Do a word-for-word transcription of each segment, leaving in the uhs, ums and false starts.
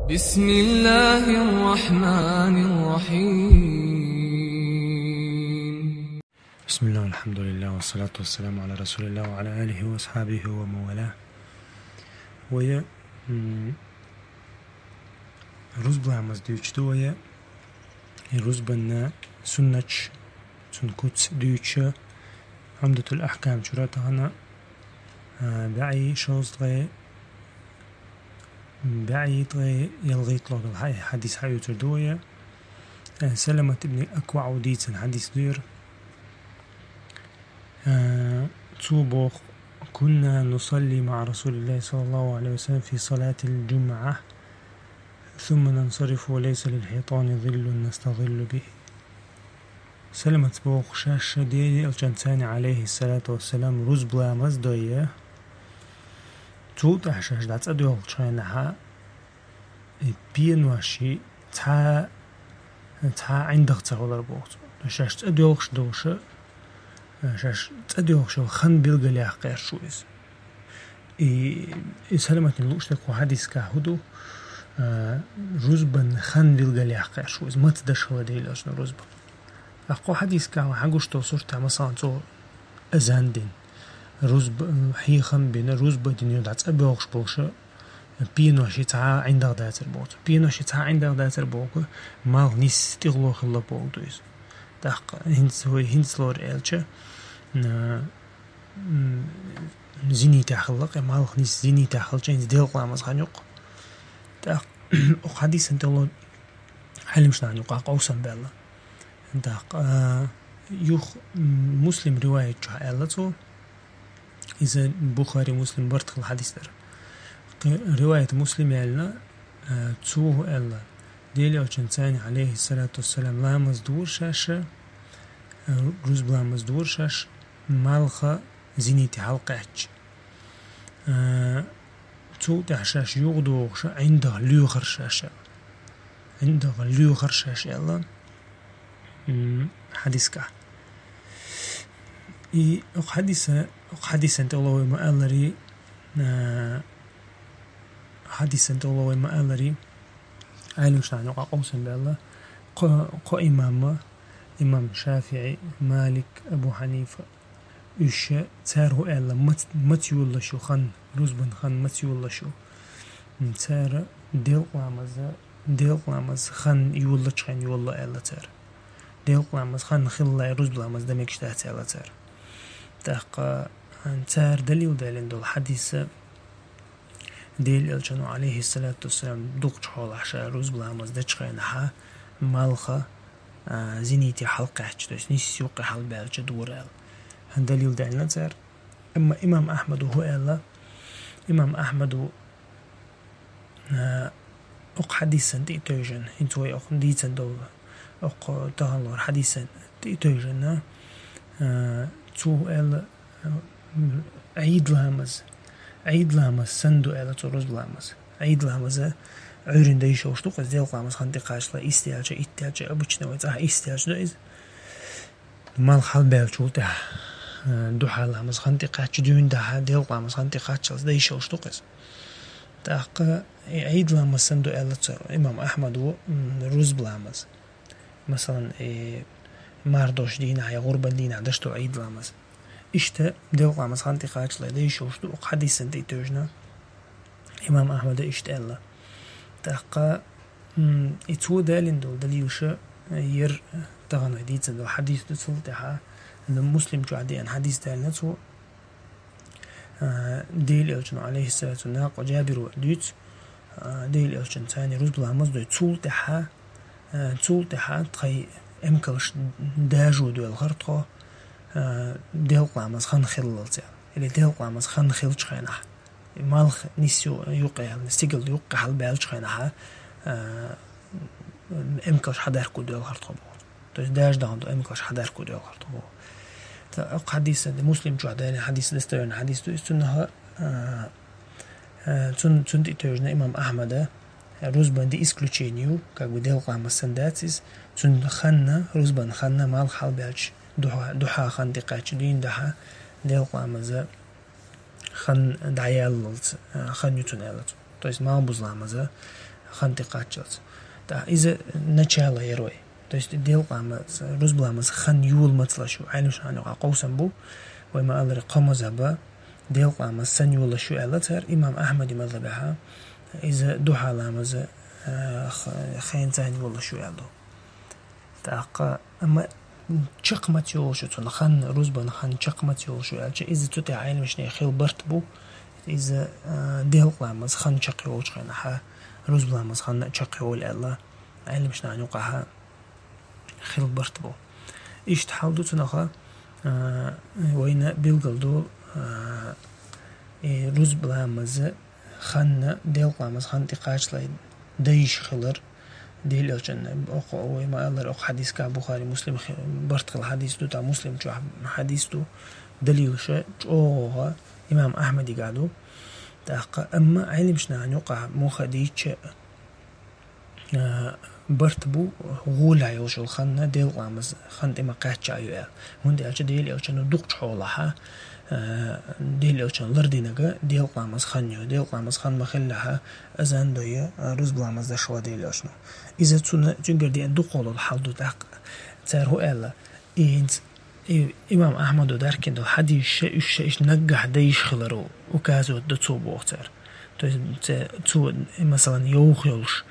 بسم الله الرحمن الرحيم. بسم الله والحمد لله والصلاة والسلام على رسول الله وعلى آله وأصحابه ومن والاه. Вай, м, рузба ламаз дуьйцуш ду вай, и рузбан суннаташ, цун куц дуьйцуш, Умдатул Ахкам чура тахана, а, бӀаьи шовзткъе, бӀаьи ткъе ялхайттлагӀа дола хьа-, хьадис хьаювцар ду вай. Э, Саламат ибн Акваъа дийцина хьадис ду ер. Э, цо боху: «كنا نصلي مع رسول الله صلى الله عليه وسلم في صلاة الجمعة ثم ننصرف وليس للحيطان ظل نستظل به». Саламат боху, шаьш Делан элчанца, алейхиссалату вассалам, рузба ламаз дой. Цул тӀаьхьа шаьш дӀа цӀа доьлхучу хенахьа, и пеноши цхьа, цхьа ӀиндагӀ ца хилар боху цо. Шаьш цӀа доьлхуш долуша, шаьш цӀа доьлхуш йолу хан билгалъяккха гӀерташ ву иза. И, и Саламатна лууш дерг кху хьадисехь хӀун ду, а, рузбан хан билгалъяккха гӀерташ ву иза, маца даш хила Делан элчано рузба. Ткъа кху хьадисехь хьан гуш долу суртехь, масалан, цо азан дина, рузба, хьехам бина, рузба дина, дӀа цӀа боьлхуш болуша, пеноши цхьа ӀиндагӀ дацар боху цо. Пеноши цхьа ӀиндагӀ дацар боху, малх нисса тӀехула хилла боху ду иза. ТӀаккха хӀинца вай, хӀинца лор аьлча, м, м, зинитехь хилла, кхин малх нисса зинитехь хилча, хӀинца делкъа ламаз хан юкъа. ТӀаккха оцу хьадисан тӀехула Ӏеламнахана юкъахь къовсам баьлла. ТӀаккха, а, юха, м, Муслим риваят чохь аьлла цо. Иза Бухари, Муслим барт хилла хьадис дара. Кхин риваят Муслим аьлла, а, цо хӀун аьлла: Делан элчанца, алейхиссалату вассалам, ламаз дора шаьш, а, рузба ламаз дора шаьш, малх зинитехь хьалакхаьчча. А, цул тӀаьхьа шаьш юхадогӀуша ӀиндагӀ лоьхура шаьш аьлла. ӀиндагӀ лоьхура шаьш аьлла, м, хьадисехь. И оцу хьадиса, оцу хьадисан тӀехула вай ма-аллара, а, хьадисан тӀехула вай ма-аллара, Ӏеламнахана юкъахь къовсам баьлла, кхо, кхо имам, имам ШафиӀи, Малик, Абу Хьанифа, уьш, цара хӀун аьлла, мац-, маца йолалуш ю хан, рузбан хан маца йолалуш ю. Цара делкъа ламаз, делкъа ламаз хан йолалучу хенахь йолало аьлла цара. Делкъа ламаз хан хилале, рузба ламаз дан мегаш дац аьлла цара. ТӀаккха цара далил далийна долу хьадис, Делан элчано, алейхиссалату вассалам, дукхачу хьолахь ша рузба ламаз дечу хенахьа, малх, а, зинитехь хьалакхаьчча, то есть нисса юккъе хьалабаьлча дора аьлла. Далил даьлла цара. Амма имам Ахьмада хӀун аьлла? Имам Ахьмада, а, окху хьадисан тӀе а тевжина, хӀинца вай окху дийцина долу, окху таханлера хьадисан тӀе а тевжина, а, цо хӀун аьлла, Ӏийд ламаз. Ӏийд ламаз санна ду аьлла цо рузба ламаз. Ӏийд ламаза Ӏуьйранна дан йиш йолуш ду-кх иза, делкъа ламаз хан тӀе кхаччалц, ист яьлча, итт яьлча, обычно вай цӀахь ист яьлча ду иза. Малх хьалабаьллачул тӀаьхьа, э, духьа ламаз хан тӀе кхаьчча, дуьйна дӀа делкъа ламаз хан тӀе кхаччалц дан йиш йолуш ду-кх иза. ТӀаккха и Ӏийд ламаз санна ду аьлла цо имам Ахьмада, м, рузба ламаз. Масалан, и мардош дийнахь я гӀурбан дийнахь даш ду Ӏийд ламаз. Иштта делкъа ламаз хан тӀе кхаччалц дан йиш йолуш ду, окху хьадисан тӀе а тевжина, имам Ахьмада иштта аьлла. ТӀаккха, м, и цо далийна долу далилаш, яра тахана вай дийцина долу хьадис ду, цул тӀаьхьа, ну, Муслим чохь деана хьадис далийна цо, а, Делан элчано, алейхиссалату, накъо Джабира дуьйцу, а, Делан элчанца рузба ламаз дой, цул тӀаьхьа, а, цул тӀаьхьа тхайн эмкалш дажо доьлхура тхо, а, делкъа ламаз хан хиллалц аьлла. Или делкъа ламаз хан хиллачу хенахь, малх нисса ю-, юккъе, стигала юккъе хьалабаьллачу хенахь, а, эмкалш хьадаьхка доьлхура тхо боху. То есть дажа дахана долу эмкалш хьадаьхка доьлхура тхо боху. Ткъа окху хьадисан, Муслим чохь далийна хьадис, достоверный хьадис ду иза, цунах, а, а, цун-, цунна тӀе а тевжина имам Ахьмада, рузбан ди исключение ю, как бы делкъа ламаз санна дац иза, цуьнан ханна, рузбан ханна малх хьалабаьлча, духьа, духьа хан тӀе кхаьчча, дуьйна дӀа делкъа ламаза хан дӀаяллалц, а, хан ю цунна аьлла цо. То есть малх буза ламаза хан тӀекхаччалца. ТӀаккха иза начало яр вай. То есть делкъа ламаз, рузба ламаз хан йола мацалаш ю, Ӏилманашта юкъахь къовсам бу, вай ма-аллара, кхо мазхӀаба делкъа ламаз сан йолаш ю аьлла цара, имам Ахьмадан мазхӀабехь иза духьа ламаз, а, х-, хенца йолаш ю аьлла. ТӀаккха, амма чакх маца йолаш ю цунна хан, рузбан хан чакх маца йолаш ю аьлча, иза цу тӀехь Ӏилманашна хилла барт бу, иза, а, делкъа ламаз хан чакх йолчу хенахь, рузба ламаз хан а чакх йолу аьлла, Ӏилманашна юкъахь хилла барт бу. Иштта хьал ду цунах, а, вайна билгал ду, а, и рузба ламаз хан делкъа ламаз хан тӀекхачале дан йиш хилар, Делан Элчанна, окху, вай ма-аллара, окху хьадисехь, Бухари, Муслим хи-, барт хилла хьадис ду, тӀаккха Муслим чохь хьадис ду, далилаш чӀогӀа имам Ахьмадагахь ду. ТӀаккха, амма Ӏилманашна юкъахь муха дийча, а, барт бу, гӀолехь йолуш йолу хан делкъа ламаз хан тӀе ма кхаччалц ю аьлла. ХӀунда аьлча Делан Элчано дукхачу хьолахь, а, Делан Элчано лардинарг делкъа ламаз хан ю. Делкъа ламаз хан ма хиллехь, азан дой, а, рузба ламаз деш ван Делан Элчано. Иза цунна, цуьнгара деана дукхах долу хьал ду тӀаккха. Цара хӀун аьлла? И хӀинца, и, имам Ахьмадо даьхкина долу хьадисаш, уьш ша иштта наггахь дан йиш хиларо указывать до цо боху цара. То есть, цо, цо, масалан, йовха йолуш,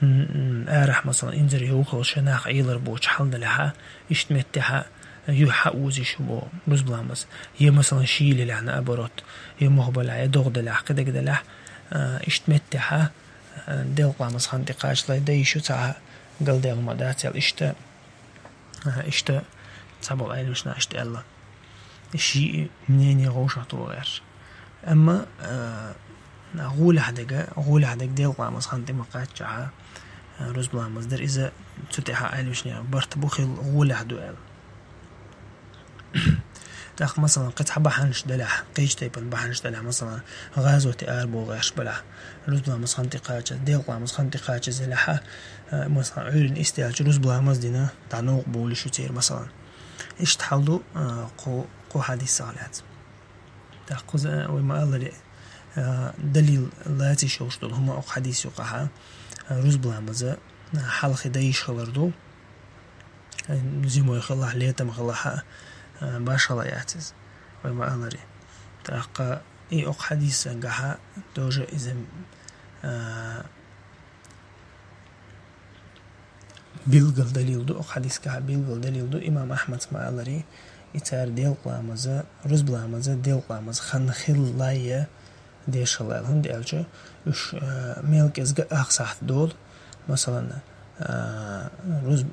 м, м, арахь, масалан, инзаре йовха йолуш, ша нах Ӏелар боцуш хьал делахь, иштта меттехь юьхь хьаозуш ю боху рузба ламаз. Я, масалан, шийла елахь, наоборот, я муха балахь, я догӀа делахь, кхидерг делахь, а, иштта меттехь, а, делкъа ламаз хан тӀекхачале дан йиш ю, цхьа галдаьлла ма дац аьлла, иштта, а, иштта цхьаболу Ӏилманашна иштта аьлла. Шиъ мнение вовшах тохуш. Амма, а, гӀолехь дерг, гӀолехь дерг делкъа ламаз хан тӀе ма кхаччалц, а, рузба ламаз дар, иза цу тӀехь Ӏилманашна барт бу хилла гӀолехь ду аьлла. ТӀаккха, масалан, кхин цхьа бахьанаш делахь, кхечу тайпана бахьанаш делахь, масалан, гӀазоте арабохуш гӀерташ балахь, рузба ламаз хан тӀе кхаччалц, делкъа ламаз хан тӀе кхаччалц елахь, а, масалан, Ӏуьйранна иштта аьлча, рузба ламаз дина, дӀа новкъа бовлуш ю церан, масалан. Иштта хьал ду, а, кху, кху хьадисах лаьцна. ТӀаккха кхуза вай ма-аллара, а, далил лацийш йолуш долу хӀума окху хьадис юкъахь, а, рузба ламаз, а, хьалхе дан йиш хилар ду. Зимой хилахь, летом хилахь, а, башхалла яц иза, вай ма-аллара. ТӀаккха и окху хьадисангахь тоже иза, а, билггал далил ду, окху хьадисгахь билггал далил ду, имам Ахьмада ма-аллара, и цара делкъа ламаз, рузба ламаз, делкъа ламаз хан хиллале деш хилла аьлла. ХӀунда аьлча уьш, а, мел кӀезиг ах сахьт долу, масалан, а, руз-,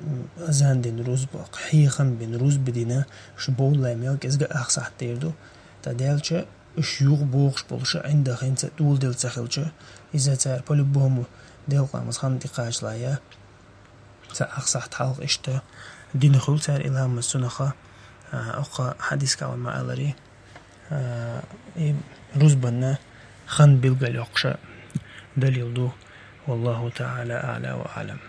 азан дина рузба, хьехам бина рузба дина, уьш бовлале мел кӀезиг ах сахьт дер ду. ТӀаккха делча уьш юха бохуш болуш а, ӀиндагӀ хӀинца а доладелла ца хилча, иза цара по-любому делкъа ламаз хан тӀе кхачале, цхьа ах сахьт хьалха иштта дина хуьлу цара и ламаз цунах, а, окху хьадисгахь вай ма-аллара, а, и рузбанна хан билггал йоккхуш далил ду. Валлаху та'ала а'ла ва а'лам.